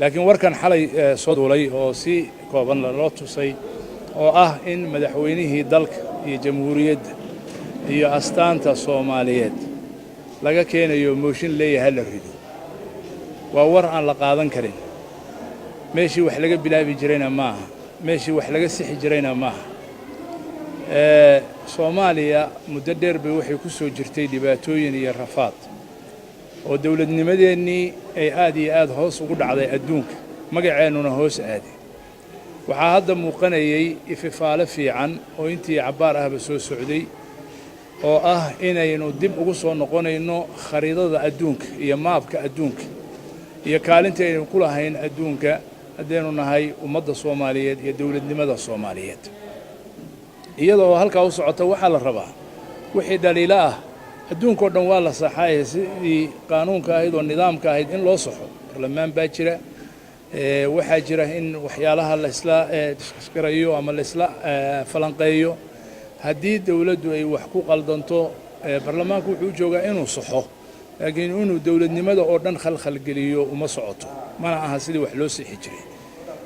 Laakiin warkan xalay soo duulay oo si kooban loo tusay, oo ah in madaxweynihii dalka iyo jamhuuriyadda iyo astaanta Soomaaliyeed laga keenayo mooshin leeyahay la rido, waa war aan la qaadan karin. Meeshii wax laga bilaabi jirayna maaha, meeshii wax laga sixi jirayna maaha. Soomaaliya muddo dheer bay waxay ku soo jirtay dhibaatooyin iyo rafaad, oo dawladnimadeennii ay aad iyo aad hoos ugu dhacday, adduunka magaceennuna hoos aaday. Waxaa hadda muuqanayay ififaale fiican oo intii cabbaar ahba soo socday, oo ah inaynu dib ugu soo noqonayno khariidada adduunka iyo maabka adduunka iyo kaalintii aynu ku lahayn adduunka, haddaynu nahay ummadda Soomaaliyeed iyo dawladnimada Soomaaliyeed. Iyadoo halkaa u socota, waxaa la rabaa wixii dhaliilo ah adduunkao dhan waa la saxaaye, sidii qaanuunka ahayd oo nidaamka ahayd in loo saxo. Barlamaan baa jira, waxaa jira in waxyaalaha laysla garayo ama laysla falanqeeyo. Haddii dawladdu ay wax ku qaldanto, barlamaanku wuxuu u joogaa inuu saxo, laakiin inuu dawladnimada oo dhan khalkhalgeliyo uma socoto, mana aha sidii wax loo sixi jiray.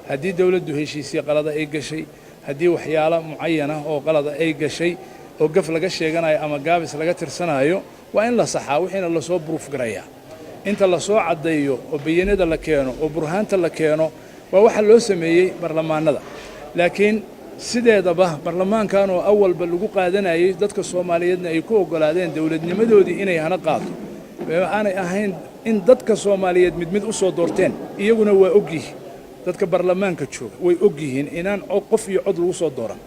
Haddii dawladdu heshiisyo qalada ay gashay, haddii waxyaalo mucayana oo qalada ay gashay oo gaf laga sheeganayo ama gaabis laga tirsanayo, waa in la saxaa, wixiina lasoo proof garayaa. Inta lasoo caddeeyo oo bayinada la keeno oo burhaanta la keeno, waa waxa loo sameeyey barlamaanada. Laakiin sideedaba barlamaankan oo awalba lagu qaadanayay, dadka Soomaaliyeedna ay ku oggolaadeen dawladnimadoodii inay hana qaado, aanay ahayn in dadka Soomaaliyeed mid mid u soo doorteen. Iyaguna waa ogyihiin, dadka barlamaanka jooga way og yihiin inaan qof iyo cod lagu soo dooran,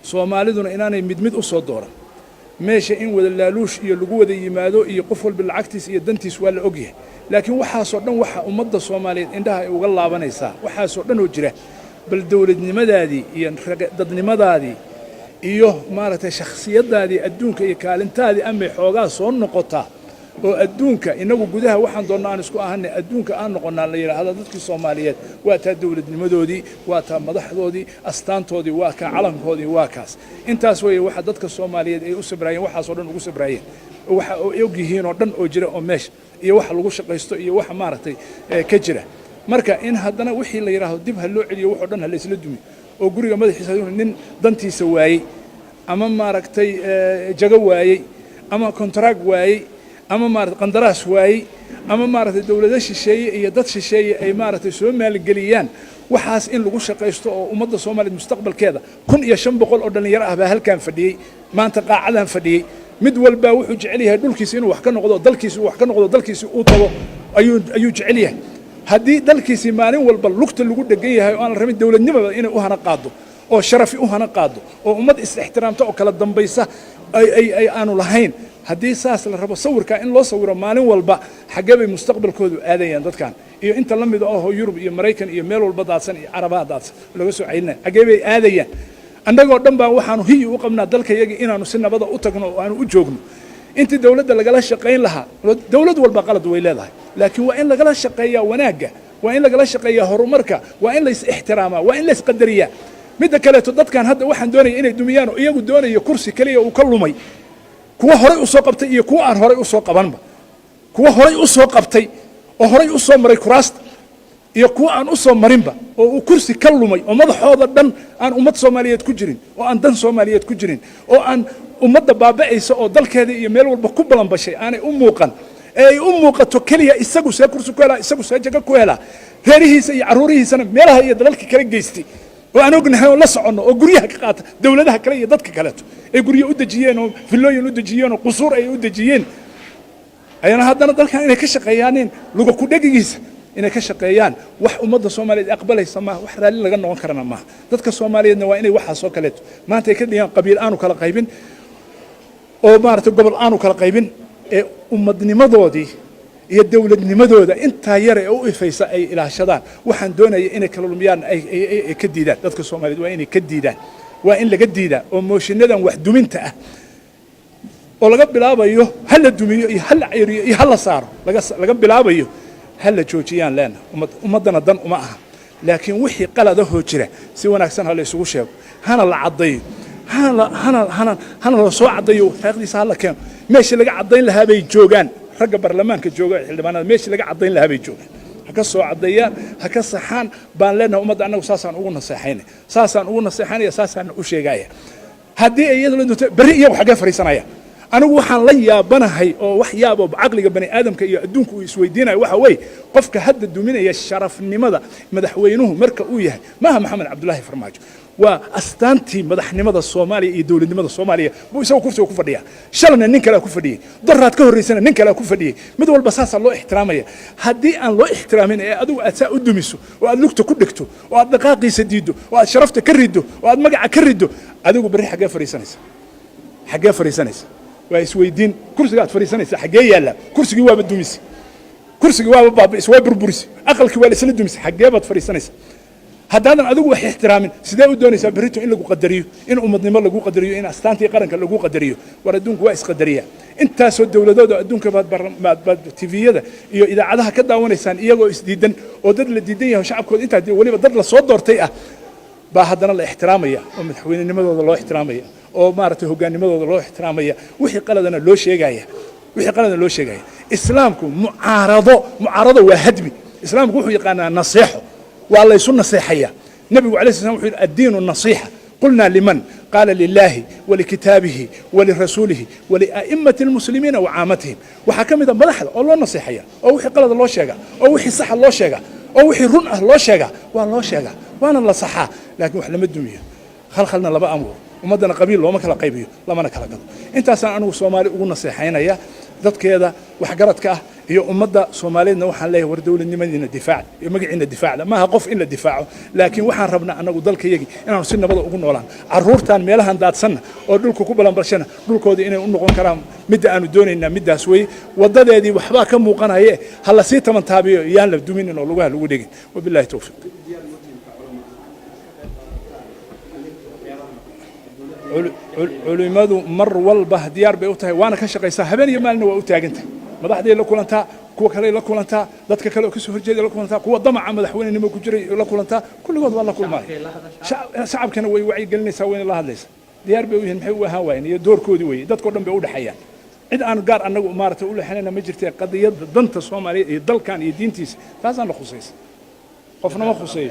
Soomaaliduna inaanay mid mid u soo dooran meesha, in wada laaluush iyo lagu wada yimaado iyo qof walba lacagtiis iyo dantiis, waa la ogyahay. Laakiin waxaasoo dhan waxa ummadda Soomaaliyeed indhaha ay uga laabanaysaa, waxaasoo dhan oo jira, bal dawladnimadaadii iyo dadnimadaadii iyo maaragtay shakhsiyaddaadii adduunka iyo kaalintaadii amay xoogaa soo noqotaa, oo adduunka innagu gudaha waxaan doonna aan isku ahanay, adduunka aan noqonnaa la yidhaahda dadkii Soomaaliyeed waa taa dawladnimadoodii, waa taa madaxdoodii, astaantoodii, waa kaa calankoodii, waa kaas. Intaas weeye waxa dadka Soomaaliyeed ay u sabraayeen, waxaasoo dhan ugu sabraayeen, waxa ay og yihiin oo dhan oo jira oo meesha iyo waxa lagu shaqaysto iyo waxa maaragtay ka jira. Marka in haddana wixii la yidhaahdo dib ha loo celiyo, waxoo dhan ha laysla dumiyo, oo guriga madaxiisa nin dantiisa waayey ama maaragtay jago waayey ama contract waayey ama maarata qandaraas waayey ama maaragtay dawlado shisheeye iyo dad shisheeye ay maaragtay soo maalgeliyaan, waxaas in lagu shaqaysto oo ummadda Soomaaliyeed mustaqbalkeeda. 1500 oo dhallinyaro ah baa halkan fadhiyey maanta, qaacadan fadhiyey. Mid walbaa wuxuu jecel yahay dhulkiisa inuu wax ka noqdo, dalkiisa uu wax ka noqdo, dalkiisa uu tago ayuu jecel yahay. Haddii dalkiisii maalin walba lugta lagu dhegan yahay oo aan la rabin dawladnimada inay u hana qaado oo sharafi u hana qaado oo ummad is-ixtiraamta oo kala dambaysa ay aanu lahayn, haddii saas la rabo sawirkaa in loo sawiro maalin walba, xaggee bay mustaqbalkoodu aadayaan dadkan iyo inta la mida ahoo Yurub iyo Maraykan iyo meel walba daadsan iyo Carabaha daadsan laga soo caylinaya? Xaggee bay aadayaan? Annagoo dhan baa waxaanu hiyi u qabnaa dalka yaga inaanu si nabada u tagno oo aanu u joogno. Intii dawladda lagala shaqayn lahaa, dawlad walba qalad way leedahay, laakiin waa in lagala shaqeeyaa wanaagga, waa in lagala shaqeeyaa horumarka, waa in lays ixtiraamaa, waa in lays qadariyaa. Midda kaleeto, dadkan hadda waxaan doonaya inay dumiyaan oo iyagu doonaya kursi keliya uu ka lumay, kuwa horay u soo qabtay iyo kuwa aan horay u soo qabanba, kuwa horay u soo qabtay oo horay u soo maray kuraasta iyo kuwa aan u soo marinba, oo uu kursi ka lumay, oo madaxooda dhan aan ummad Soomaaliyeed ku jirin, oo aan dan Soomaaliyeed ku jirin, oo aan ummadda baaba'aysa oo dalkeeda iyo meel walba ku balanbashay aanay u muuqan, ee ay u muuqato keliya isagu see kursi ku helaa, isagu see jago ku helaa, reerihiisa iyo carruurihiisana meelaha iyo dalalka kala geystay, oo aan ognahay oo la soconno, oo guryaha ka qaata dawladaha kale iyo dadka kaleeto ay guryo u dejiyeen oo villooyin u dejiyeen oo qusuur ay u dejiyeen, ayana haddana dalkan inay ka shaqeeyaaneen luga ku dhegigiisa inay ka shaqeeyaan, wax ummadda Soomaaliyeed aqbalaysa maaha, wax raalli laga noqon karana maaha. Dadka Soomaaliyeedna waa inay waxaasoo kaleeto maanta ay ka dhigaan qabiil aanu kala qaybin oo maaragtay gobol aanu kala qaybin, ee ummadnimadoodii iyo dawladnimadooda intaa yar ee u ifaysa ay ilaashadaan. Waxaan doonaya inay kala lumiyaan ay ka diidaan. Dadka Soomaaliyeed waa inay ka diidaan, waa in laga diidaa oo mooshinadan wax duminta ah oo laga bilaabayo ha la dumiyo iyo ha la ceyriyo iyo ha la saaro laga bilaabayo, ha la joojiyaan leena. Ummaddana dan uma aha. Laakiin wixii qaladahoo jira si wanaagsan ha la isugu sheego, hana la caddayo, hana la soo caddayo, waraaqdiisa ha la keeno. Meeshii laga caddayn lahaa bay joogaan ragga baarlamaanka jooga, xildhibaanada, meeshii laga caddayn lahaa bay joogaan. Ha ka. ka soo caddeeyaan, ha ka saxaan baan leenahay ummadda. Annagu saasaan ugu naseexaynay, saasaan ugu naseexaynaya, saasaan u sheegaya. Haddii ay iyadu la doonto berri, iyagu xaggee fadhiisanaya? Anigu waxaan la yaabanahay oo wax yaabo caqliga bani aadamka iyo adduunku uu isweydiinayo waxa weeye, qofka hadda duminaya sharafnimada madaxweynuhu marka uu yahay maaha Maxamed Cabdulaahi Farmaajo, waa astaantii madaxnimada Soomaaliya iyo dowladnimada Soomaaliya buu isagu kursiga ku fadhiyaa. Shalna nin kalea ku fadhiyey, daraad ka horreysana nin kalea ku fadhiyey. Mid walba saasaa loo ixtiraamaya. Haddii aan loo ixtiraamin ee adigu aad saa u dumiso oo aad lugta ku dhigto oo aad dhaqaaqiisa diiddo oo aad sharafta ka riddo oo aad magaca ka riddo, adigu berri xaggee fadhiisanaysa? Xaggee fadhiisanaysa? Waa isweydiin. Kursiga aad fadhiisanaysa xaggee yaallaa? Kursigii waaba dumisay, kursigii waaba baabi'isay, waa burburisay, aqalkii waa la isla dumisay. Xaggee baad fadhiisanaysa haddaadan adigu wax ixtiraamin? Sidee u doonaysaa berrito in lagu qadariyo, in ummadnimo lagu qadariyo, in astaantii qaranka lagu qadariyo? War adduunku waa isqadariyaa. Intaasoo dowladood oo adduunka baad TV-yada iyo idaacadaha ka daawanaysaan iyagoo isdiidan oo dad la diidan yahay, shacabkooda intaa weliba dad la soo doortay ah, baa haddana la ixtiraamaya oo madaxweynenimadooda loo ixtiraamaya oo maaragtay hogaanimadooda loo ixtiraamaya, wixii qaladana loo sheegaya, wixii qaladana loo sheegaya. Islaamku mucaarado waa hadmi. Islaamku wuxuu yaqaanaa naseexo, waa laysu naseexaya. Nebigu عليه السلام wuxuu yidhi: الدين النصيحة، قلنا لمن؟ قال لله ولكتابه ولرسوله ولأئمة المسلمين وعامتهم. Waxaa ka mid a madaxda oo loo naseexaya oo wixii qalada loo sheega oo wixii saxa loo sheega oo wixii run ah loo sheega. Waa loo sheegaa waana la saxaa, laakiin wax lama dumiyo, khalkhalna lama abuuro, ummaddana qabiil looma kala qaybiyo, lamana kala gado. Intaasaan anigu Soomaali ugu naseexaynaya. Dadkeeda waxgaradka ah iyo ummadda Soomaaliyeedna waxaan leeyahay: war dowladnimadiina difaacda iyo magaciina difaacda. Maaha qof in la difaaco, laakiin waxaan rabnaa annagu dalkayagii inaanu si nabada ugu noolaan. Carruurtan meelahan daadsanna oo dhulka ku balanbalshana, dhulkoodii inay u noqon karaan midda aanu doonaynaa middaas weeye. Waddadeedii waxbaa ka muuqanaye, ha la sii tamantaabiyo, yaan la duminin oo lugaha lagu dhegin. وبالله التوفيق. Culimmadu mar walba diyaar bay u tahay, waana ka shaqaysaa, habeen iyo maalina waa u taagantahay. Madaxday la kulantaa, kuwa kale la kulantaa, dadka kale oo kasoo horjeeday la kulantaa, kuwa damaca madaxweynenimo ku jiray la kulantaa, kulligood waa la kulmaaya. Shacabkana way wacyigelinaysaa, wayna la hadlaysaa. Diyaar bay u yihiin. Maxay u ahaan waayeen? Iyo doorkoodii weeye. Dadkao dhan bay u dhexeeyaan. Cid aan gaar annagu maaragtay u leexanayna ma jirtee, qadiyadda danta Soomaaliya iyo dalkan iyo diintiisa taasaan la khusaysa, qofna ma khuseeyo.